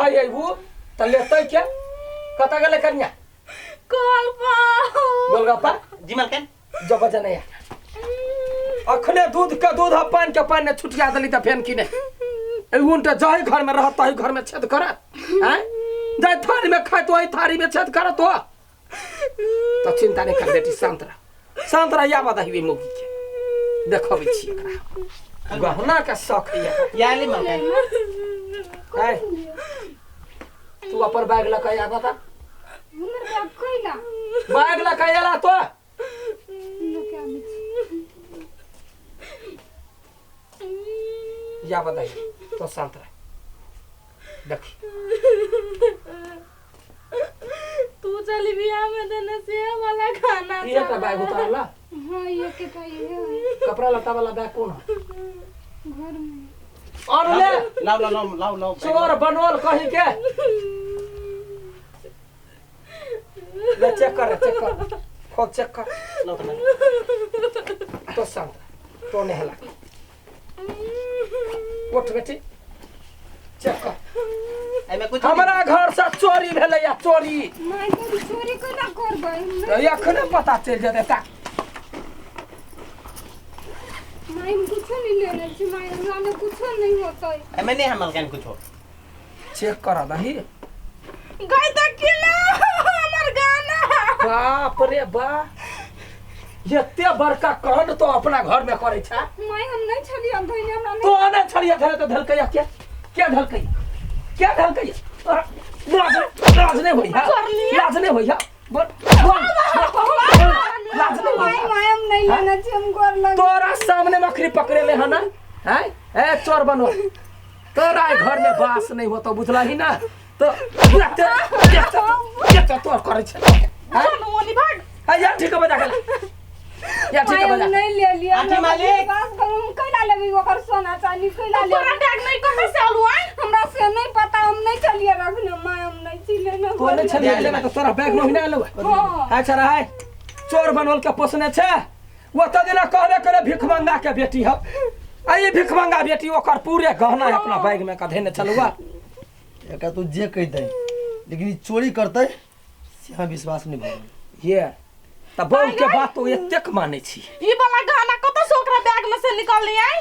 कहै अयबू तऽ लेतै के? कतऽ गेलै कनिया? कल पर। गोलगप्पा। जी मालकिन। जो बजनैया अखने दूध के दूध आ पानि के पानि ने छुटिया देली तऽ फेन की नहि। उनटे जाहि घर में रहत ताहि घर में छेद करत। आँय, जाहि थारी में खाइत ओहि थारी में छेद करत हो। तो चिंता नहीं कर बेटी, शांत रह, शांत रह। या बता मौगी के देखबै छी एकरा गहना के शौक है। या ले मालकिन। आँय, तू अपन बैग लऽ के आ बता। हमर बैग कैला? बैग लऽ के अयला तो लऽ के आबै छी। या बताइए तो शांत रह। देखी तू चली बियाह में देने से वाला खाना। ये का बैग उतारला? हाँ, ये के तो ये है। कपड़ा लत्ता वाला बैग कौन है? घर में। और ले। लाओ लाओ लाओ लाओ लाओ। चोर बनोल कहीं के। ले चेक कर, चेक कर, खोल चेक कर। लाओ तो मालिक। तो शांत रह, तो नहीं हला। उठ बेटी, चेक कर। एमे कुछ हमारा घर से चोरी भेलै या चोरी। माय, तो चोरी केना करबै? तऽ एखने पता चलि जेतै ता। माय, हम कुछो नहीं लेने छी माय, हमरा ने कुछो नहीं होतै। एमे नहीं है मालकिन कुछो। चेक कर दही। गई त किला हमर गाना। बाप रे बा, एते बड़का कांड तो अपना घर में करै छै। माय, हम नहीं छलियै धैने, हमरा नहीं। तो नहीं छलियै धरे तऽ धलकै के? के धलकै? के धलकै? तोरा लाज लाज नहीं होइया? लाज नहीं होइया? बोल बोल, लाज नहीं माय होइया? माय, हम नहीं लेने छी, हम गोर लग। तोरा सामने मखरी पकड़े ले हन हैं? ए चोर बनो, तोरा घर में बास नहीं होतो, बुझला ही ना? तो एते एते एते तोर करै छै हैं? मोनी भाग। आ यार ठीक है, बजा गेला यार ठीक माय, है, हम बजा। नहीं ले लिया। आंटी मालिक। बस करू, हम कैला लेबै ओकर सोना चांदी? कैला तोरा लेबै? बैग नहीं कहाँ से आलू आए? हमरा से नहीं पता, हम नहीं छलियै रखने माय, हम नहीं छियै ने। तो नहीं छलियै लेना तऽ तोरा बैग में होइना एलौ। हाँ। अच्छा रहै, चोर बनोल के पोसने छै। ओतऽ दिना कहबे करे भिखमंगा के बेटी हौ। आ ई भिखमंगा बेटी ओकर पूरे गहना अपना बैग में के धेने छलुआ। एकरा तू जे कहि दे, लेकिन ई चोरी करतै से हम विश्वास नहीं भऽ रहल। ये तऽ बहू के बात तो एतेक मानै छी। ई वाला गहना कतऽ से ओकरा बैग में से निकलली आई?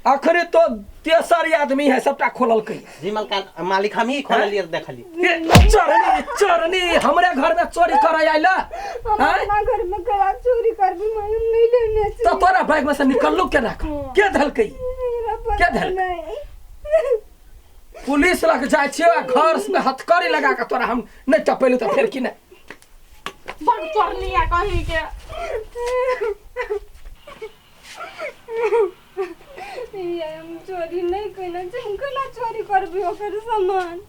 अखने तो तेसर आदमी है सबटा खोललकै। जी मालकिन, मालिक हम ही खोललियै देखली। ए, चोरनी चोरनी हमरे घर में चोरी करे आइल। हम आँय? अपना घर में करा चोरी करबी माय? हम नहीं लेने छी। तऽ तोरा बैग में से निकललौ केना? के धलकै? हमरा पता के धलकै? नहीं। पुलिस लग जाइ छियै आ घर में हथकड़ी लगा के तोरा हम नहीं टपेलू तऽ फेर की नहि। बड़ चोरनी आ कहीं के। ये हम चोरी नहीं केने छी, हम केना चोरी करबी ओकर सामान?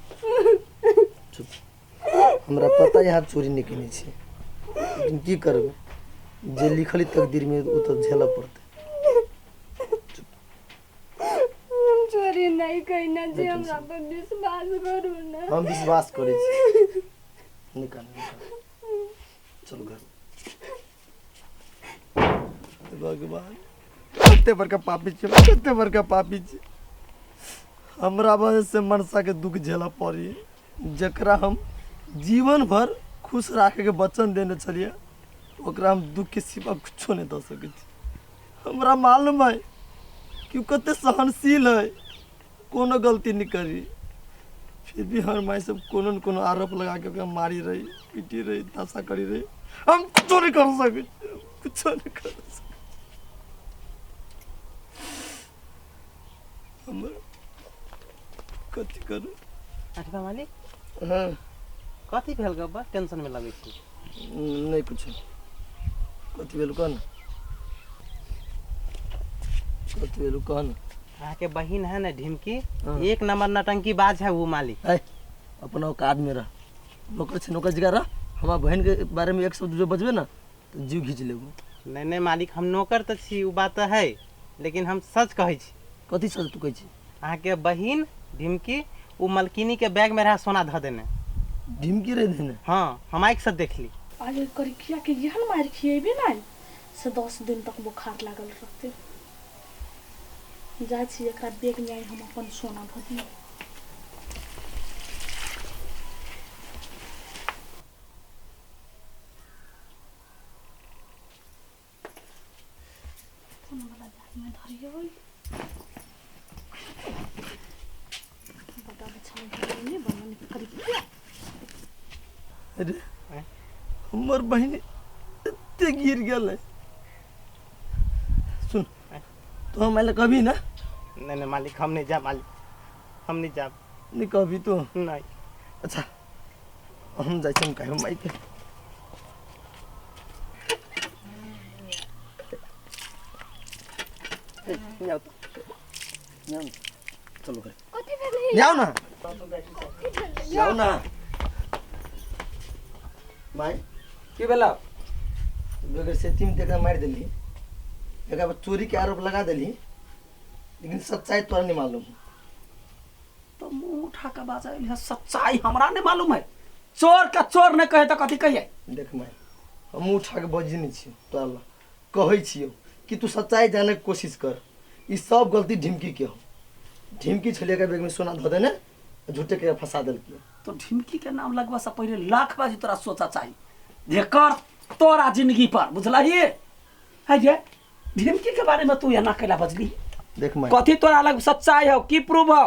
चुप, हमरा पता है अहाँ चोरी नहीं केने छी, लेकिन की करबै, जे लिखल तकदीर में ओ तऽ झेलऽ पड़तै। हम चोरी नहीं केने छी, हमरा पर विश्वास करू ना। हम विश्वास करै छी। निकाल निकाल, चलू घर। भगवान, कते बड़का पापी छी, कते बड़का पापी छी। हमरा वजह से मनसा के दुख झेलऽ पड़ी, जकरा हम जीवन भर खुश राखे के वचन देने छलियै, ओकरा हम दुख के सिवा कुछो नहीं दऽ सकै छी। हमरा मालूम है कि उ कते सहनशील है, कोनो गलती नहीं करी, फिर भी हमर माय सब कोनो न कोनो आरोप लगा के ओकरा मारी रही, पीटी रही, दशा करी रही। हम कुछो नहीं कर सकै छी, कुछो नहीं कर सकै। हमर कथी करू? अच्छा मालिक। हाँ। कथी भेल गप्पा टेंशन में लगै छी? नहीं कुछो। कथी भेल कह न, कथी भेल कह न। अहाँके बहिन है ने ढिमकी? हाँ। एक नंबर नटंकी बाज है वो मालिक। ऐ, अपना औकात में रह, नौकर छै नौकर जगह रह। हमार बहन के बारे में एक शब्द जो बजबे ना तो जीव घींच लेबो। नहीं नहीं मालिक, हम नौकर तऽ छी ओ बात तऽ है, लेकिन हम सच कहै छी। कथी सच तू कहै छी? अहाँके बहिन ढिमकी ओ मलकिनी के बैग में रहा सोना धऽ देने। ढिमकी रह देने? हाँ, हम आँखि से देखली। आज करिकिया के एहन मारि खिएबे ने से 10 दिन तक बुखार लागल रहते। जाइ छी एकरा बैग में हम अपन सोना धऽ दियै। में धरियो बड़ा अच्छा नहीं बनने करी। अरे हमर बहिन एते गिर गेल है। सुन तो हम आइले कभी ना। नहीं नहीं मालिक हम नहीं जा मालिक, हम नहीं जा। नहीं कभी तो नहीं। अच्छा हम जाइ छी, हम कहब माई के। ए, आओ तो। आओ ना। चलो घर। कथी भेलै? आओ ना, आओ ना। माई की भेलौ? बगैर सेती में देखा मार दिली, एकरा पर चोरी के आरोप लगा दिली, लेकिन सच्चाई तोरा नहीं मालूम। तो मुंह उठा के बाजल है, सच्चाई हमरा नहीं मालूम है। चोर का चोर नहीं कहे तो कथी कहिए? देख माई, हम उठा के बजी नहीं छियो तोरा ला, कहै छियो कि तू सच्चाई जाने के कोशिश कर। ई सब गलती ढिमकी के हो। ढिमकी छलिए के बैग में सोना धऽ देने, झूठे के फंसा देलकी। तो ढिमकी के नाम लगवा से पहले लाख बाजी तोरा सोचा चाहिए जेकर तोरा जिंदगी पर, बुझलही है जे ढिमकी के बारे में तू एना कैला बजली? देख माई, कथी तोरा लग सच्चाई हो, की प्रूफ हो?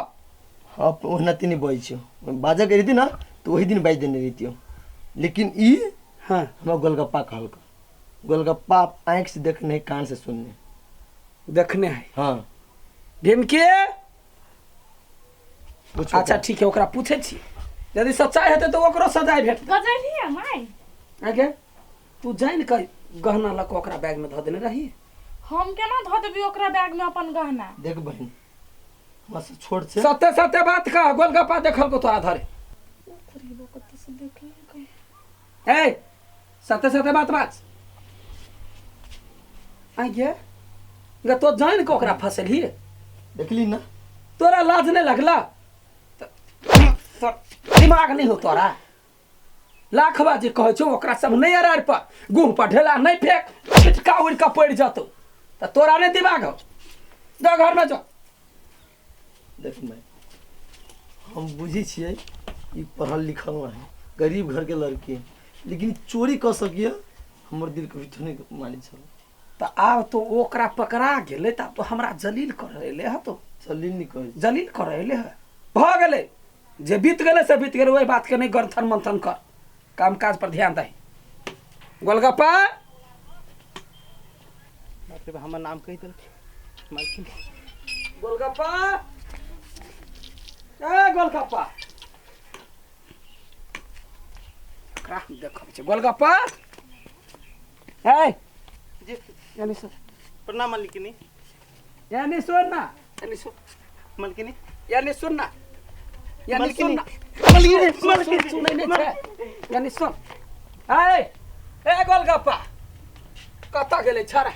हाँ ओना तीन बजै छियो, बाजऽ के रहिती ना तो वही दिन बाजि देने रहितियो, लेकिन ई हाँ हमरा गोलगप्पा कहलक। गोलगप्पा आँखि से देखने कान से सुनने देखने है। हाँ ढिमकी पूछो। अच्छा ठीक है, ओकरा पूछे छी, यदि सच्चाई हेतै तो ओकरो सजाय भेटतै। बजलियै माई? आगे तू जानि के गहना लऽ कऽ ओकरा बैग में धऽ देने रही? हम केना धऽ देबी ओकरा बैग में अपन गहना? देख बहिन, हमरा से छोट छै। सत्य सत्य बात कह, गोलगप्पा देखल को तोरा धरे। गरीबो कतऽ से देखलियै? ए सत्य सत्य बात बाज। आगे गे तो जानि के ओकरा फसलही? देखली ना। तोरा लाज नहीं लगला? तो दिमाग नहीं हो तोरा? लाख बाजी कहै छौ ओकरा सब नहीं अरार पर गुह पर ढेला नहीं फेंक, छिटका उड़ि कऽ पड़ि जतौ, तऽ तोरा नहीं दिमाग हो? जा घर में जो। देख माई, हम बुझै छियै ई पढ़ल लिखल नहीं, गरीब घर के लड़की है, लेकिन चोरी कऽ सकिए हमर दिल कभी तो नहीं मानै छल। तऽ आब तो ओकरा पकड़ा गेलै तऽ आब तो हमरा जलील कर एलै ह। तो चली नहीं कहै जलील कर एलै ह, भऽ गेलै जे बीत गेलै से बीत गेलै, ओहि बात के नहीं गंथन मंथन कर, काम काज पर ध्यान दही। गोलगप्पा बाप रे बाप, हमर नाम कहि देलकै मालकिन। गोलगप्पा ए गोलगप्पा, एकरा हम देखबै छै। गोलगप्पा ए जी यानी सुन। प्रणाम मालकिनी। यानी सुन ना, यानी सुन मालकिनी, यानी सुन ना, यानी सुन मालकिनी, ना, मालकिनी, सुन, मालकिनी, सुनै नहि छै। यानी सुन। ए ए गोलगप्पा कतऽ गेलै छड़ा?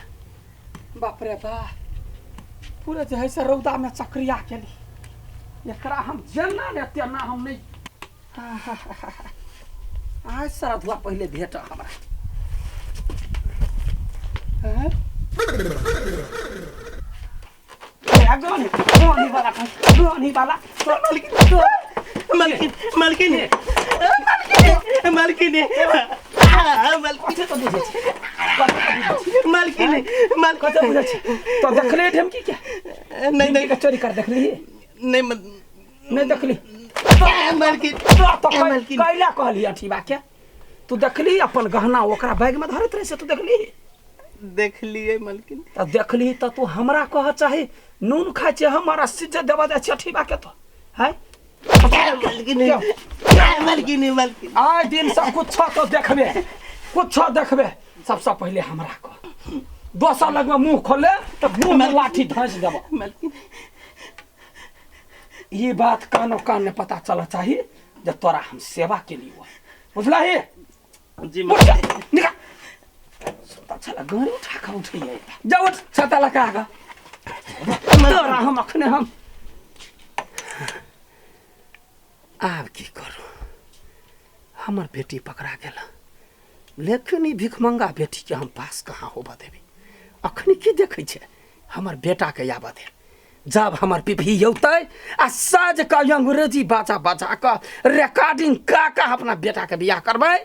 बाप रे बाप, पूरा जे है से रौदा में चक्रिया गेली। एकरा हम जेना ने तेना हम नहीं। आज सरधुआ पहले भेट हमरा। हैं? ए, गनी, गनी वाला, गनी वाला, मालकिन, मालकिनी, मालकिनी, मालकिनी, कथी तो बुझै छी? मालकिनी, मालकिनी, कथी बुझै छी? तो देखली ढेमकी के? नहीं नहीं के चोरी कर देखली? नहीं नहीं देखली। मालकिन, तो मालकिन। कैला कहली अठीबा के? तू देखली अपन गहना ओकरा बैग में धरैत रहे से तू देखली? देखलिए मालकिन। त देखली त तू हमरा कह चाही नून खाइ छै हमारा सिज्जत देबा जाइ छै अठीबा के तो है? मालकिनी, मालकिनी, मालकिनी, आइ दिन सब कुछ तो देखबे, कुछ देखबे। सबसे पहले हमरा कह, दोसर लगमे मुंह खोले त मुंह में लाठी धंस देबो। मालकिनी, ये बात कानो कान ने पता चला चाहिए जब तोरा हम सेवा के लिए हुआ, बुझलही? जी उठ जा, निकाल। सुता छला गाड़ी उठा के उठैये, जा उठ छता लगा के तोरा हम अखने हम आब की करू। हमर बेटी पकड़ा गेल, लेकिन ई भिखमंगा बेटी के हम पास कहाँ होबऽ देबै? अखनी की देखै छै हमर बेटा के आबऽ दे। जब हमर पिपही औतै आ साँझ के अंग्रेजी बाजा बाजा कऽ रिकॉर्डिंग कऽ कऽ अपना बेटा के बियाह करबै,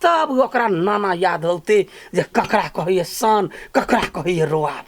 तब ओकरा नाना याद औतै जे ककरा कहैए शान, ककरा कहैए रोआब।